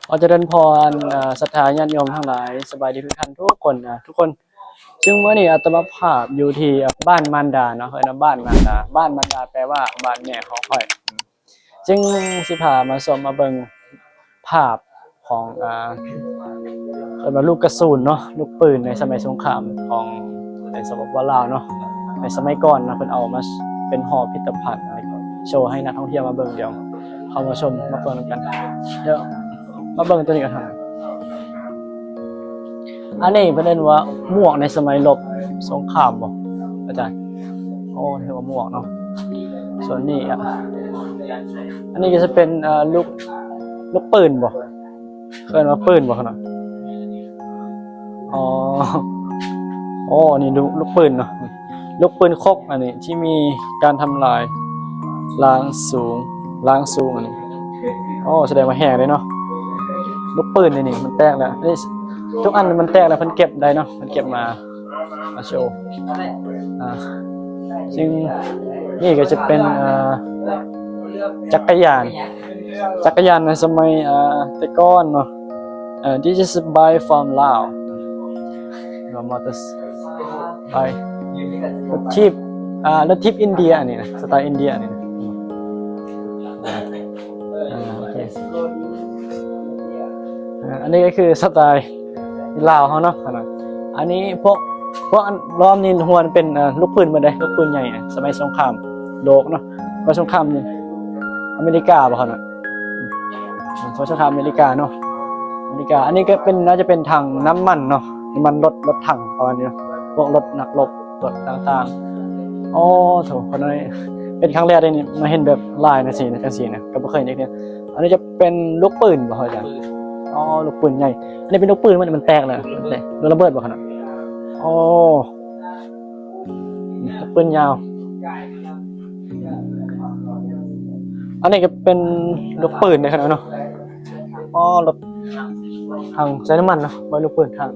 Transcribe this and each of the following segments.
ຂໍຈະເລີນພອນ ເອີ ສັດທາຍາດໂຍມທັງຫຼາຍ, ສະບາຍດີທຸກທ່ານທຸກຄົນນະ ທຸກຄົນ. ຊຶ່ງມື້ນີ້ອາດຕະມາພາບຢູ່ທີ່ ເອີ ບ້ານມານດາເນາະ, ເອີ້ນວ່າບ້ານມານດາ. ບ້ານມານດາແປວ່າບ້ານແມ່ຂອງຂ້ອຍ. ຈຶ່ງຊິພາມາຊົມມາເບິ່ງພາບຂອງ ອ່າ ເອີ້ນວ່າລູກກະສຸນເນາະ, ລູກປືນໃນສະໄໝສົງຄາມຂອງໃນ ສປປ ລາວເນາະ, ໃນສະໄໝກ່ອນນະ ເພິ່ນເອົາມາເປັນຫໍພິພິທະພັນ ແລ້ວກໍໂຊໃຫ້ນັກທ່ອງທ່ຽວມາເບິ່ງ. ດຽວເຮົາມາຊົມມາເບິ່ງນຳກັນ. ດຽວມາເບິ່ງໂຕນີ້ກັນ. ອັນນີ້ເພິ່ນເອີ້ນວ່າໝວກໃນສະໄໝລົບສົງຄາມບໍ ອາຈານ? ໂອ້ ຖືວ່າໝວກເນາະ. ສ່ວນນີ້ ອະ ອັນນີ້ກໍຈະເປັນ ເອີ ລູກ ລູກປືນບໍ? ເອີ້ນວ່າປືນບໍຂະນ້ອຍ? ອໍ ໂອ້ ອັນນີ້ລູກ ລູກປືນເນາະ. ລູກປືນຄົກອັນນີ້ທີ່ມີການທຳລາຍລ້າງສູງ ລ້າງສູງອັນນີ້. ໂອ້ ສະແດງວ່າແຮງເດ້ເນາະ. ລູກປືນນີ້ ນີ້ມັນແຕກແລ້ວ. ນີ້ ທຸກອັນມັນແຕກແລ້ວ ເພິ່ນເກັບໄດ້ເນາະ, ເພິ່ນເກັບມາ ມາໂຊ. ອ່າ ຊຶ່ງນີ້ກໍຈະເປັນ ເອີ ຈັກກະຍານ ຈັກກະຍານໃນສະໄໝ ເອີ ແຕ່ກ່ອນເນາະ. ເອີ This is bike from Laos. ເນາະ motorbike. ລົດຖີບ ອ່າ ລົດຖີບອິນເດຍອັນນີ້ນະ, ສະໄຕອິນເດຍອັນນີ້ນະ. ອ່າ ໂອເຄ ອ່າ ອັນນີ້ກໍຄືສະໄຕລາວເຮົາເນາະ. ອັນນີ້ພວກ ພວກອັນລ້ອມນີ້ຮວມເປັນ ເອີ ລູກປືນໝົດເດ້, ລູກປືນໃຫຍ່ນະ ສະໄໝສົງຄາມໂລກເນາະ, ສະໄໝສົງຄາມອາເມລິກາບໍຂະນ້ອຍ? ອືມ ສົງຄາມອາເມລິກາເນາະ, ອາເມລິກາ. ອັນນີ້ກໍເປັນ ໜ້າຈະເປັນຖັງນ້ຳມັນເນາະ, ນ້ຳມັນລົດ ລົດຖັງປະມານນີ້ເນາະ, ພວກລົດນັກລົບ ຕົວຕ່າງໆ. ໂອ້ໂຖ ຂ້ອຍເປັນຄັ້ງແລກເດ້ນີ້ ມາເຫັນແບບລາຍຈັ່ງຊີ້ນະ, ຈັ່ງຊີ້ນະ ກໍບໍ່ເຄີຍເຫັນຈັກເທື່ອ. ອັນນີ້ຈະເປັນລູກປືນບໍ່ ອາຈານ? ອໍ ລູກປືນໃຫຍ່. ອັນນີ້ເປັນລູກປືນ ມັນ ມັນແຕກແລ້ວ ມັນແຕກ ໂດນລະເບີດບໍ່ຂະນ້ອຍ? ອໍ ປືນຍາວ. ອັນນີ້ກໍເປັນລູກປືນເດ້ຂະນ້ອຍເນາະ. ອໍ ລົດຖັງໃສ່ນ້ຳມັນເນາະ, ບໍ່ແມ່ນລູກປືນ ຖັງ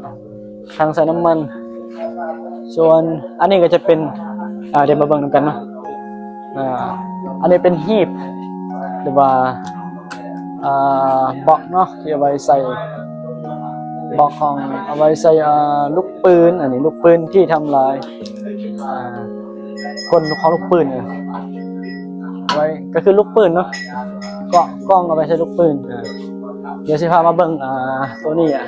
ຖັງໃສ່ນ້ຳມັນ. ສ່ວນອັນນີ້ກໍຈະເປັນ ອ່າ ດຽວມາເບິ່ງນຳກັນເນາະ. ອ່າ ອັນນີ້ເປັນຮີບ ຫຼືວ່າ ອ່າ ບັອກເນາະ ທີ່ເອົາໄວ້ໃສ່ ບັອກຂອງ ເອົາໄວ້ໃສ່ ອ່າ ລູກປືນ. ອັນນີ້ລູກປືນທີ່ທຳລາຍ ອ່າ ກົນຂອງລູກປືນ ເອີ ໄວ້ ກໍຄືລູກປືນເນາະ, ກະ ກ້ອງເອົາໄວ້ໃສ່ລູກປືນ. ເອີ ດຽວຊິພາມາເບິ່ງ ອ່າ ໂຕນີ້ ອ່າ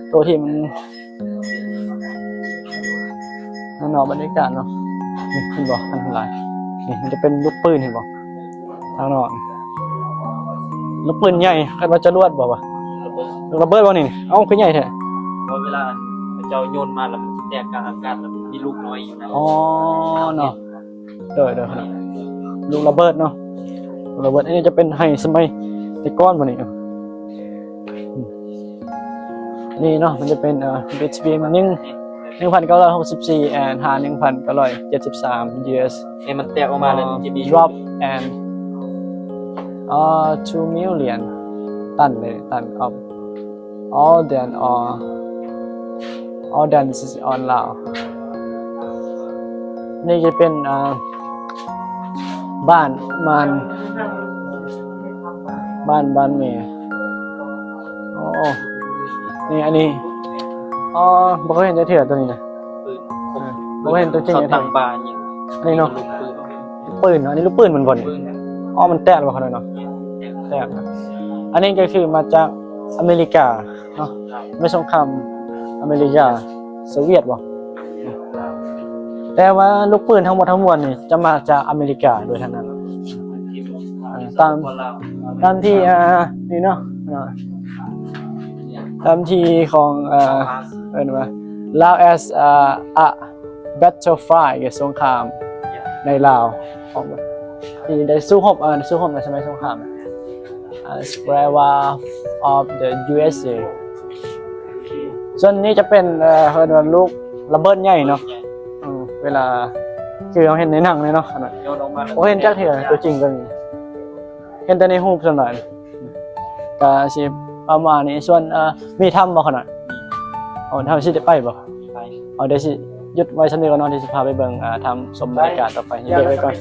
ໂຕທີ່ມັນ ນອກບັນຍາກາດເນາະ. ນີ້ເຫັນບໍ່ ອັນຕະລາຍ ນີ້ມັນຈະເປັນລູກປືນ ເຫັນບໍ່ ທາງນອກ. ລູກປືນໃຫຍ່ ຄາດວ່າຈະລວດບໍ່ວະ? ລະເບີດບໍ່ນີ້? ເອົ້າ ຄືໃຫຍ່ແທ້? ເພາະເວລາເຂົາເຈົ້າໂຍນມາແລ້ວມັນຊິແຕກກາງອາກາດ ແລ້ວມີລູກນ້ອຍຢູ່ນະ. ອໍ ເນາະ. ໂດຍ ໂດຍ ລູກລະເບີດເນາະ, ລູກລະເບີດ. ອັນນີ້ຈະເປັນໄຫສະໄໝແຕ່ກ່ອນບໍ່ນີ້? ນີ້ເນາະ ມັນຈະເປັນ ເອີ between ໜຶ່ງ ໜຶ່ງພັນເກົ້າຮ້ອຍຫົກສິບສີ່ and ຫາ ໜຶ່ງພັນເກົ້າຮ້ອຍເຈັດສິບສາມ years. ໃຫ້ມັນແຕກອອກມາແລ້ວມັນຈະມີ drop and ເອີ two million ton ເລີຍ ton of All than all, all than is on Lao. ນີ້ຈະເປັນ ອ່າ ບ້ານ ບ້ານ ບ້ານ ບ້ານແມ່. ໂອ້ ນີ້ ອັນນີ້ ອໍ ບໍ່ເຄີຍເຫັນຈັກເທື່ອໂຕນີ້ນະ. ບໍ່ເຫັນຕົວຈິງຈັກເທື່ອ. ອັນນີ້ເນາະ ລູກປືນເນາະ, ອັນນີ້ລູກປືນມັນບໍ່ນີ້? ອໍ ມັນແຕກແລ້ວບໍ່ຂະນ້ອຍເນາະ? ແຕກ. ອັນນີ້ກໍຄືມາຈາກອາເມລິກາເນາະ, ໃນສົງຄາມອາເມລິກາໂຊວຽດບໍ່? ແຕ່ວ່າລູກປືນທັງໝົດທັງມວນນີ້ຈະມາຈາກອາເມລິກາໂດຍທັງນັ້ນ. ຕາມ ຕາມທີ່ ອ່າ ນີ້ເນາະ ຕາມທີ່ຂອງ ອ່າ ເອີ້ນວ່າ Lao as a, a battlefield ຄືສົງຄາມໃນລາວ ຂອງທີ່ໄດ້ສູ້ຮົບ ເອີ ສູ້ຮົບໃນສະໄໝສົງຄາມ as Brave of the ຢູ ເອສ ເອ. ສ່ວນນີ້ຈະເປັນ ເອີ ເອີ້ນວ່າລູກລະເບີດໃຫຍ່ເນາະ. ເອີ ເວລາຄືເຮົາເຫັນໃນໜັງເລີຍເນາະ, ໂອ້ ເຫັນຈັກເທື່ອຕົວຈິງກໍມີ, ເຫັນແຕ່ໃນຮູບສ່ວນຫຼາຍ. ກະຊິປະມານນີ້. ສ່ວນ ເອີ ມີຖ້ຳບໍ່ຂະນ້ອຍ? ເຮົາຊິໄດ້ໄປບໍ່? ໄປ. ເຮົາໄດ້ຊິຢຸດໄວ້ສ່ຳນີ້ກ່ອນເນາະ, ດຽວຊິພາໄປເບິ່ງ ອ່າ ຖ້ຳ ຊົມບັນຍາກາດຕໍ່ໄປ. ດຽວເບຣກໄວ້ກ່ອນ.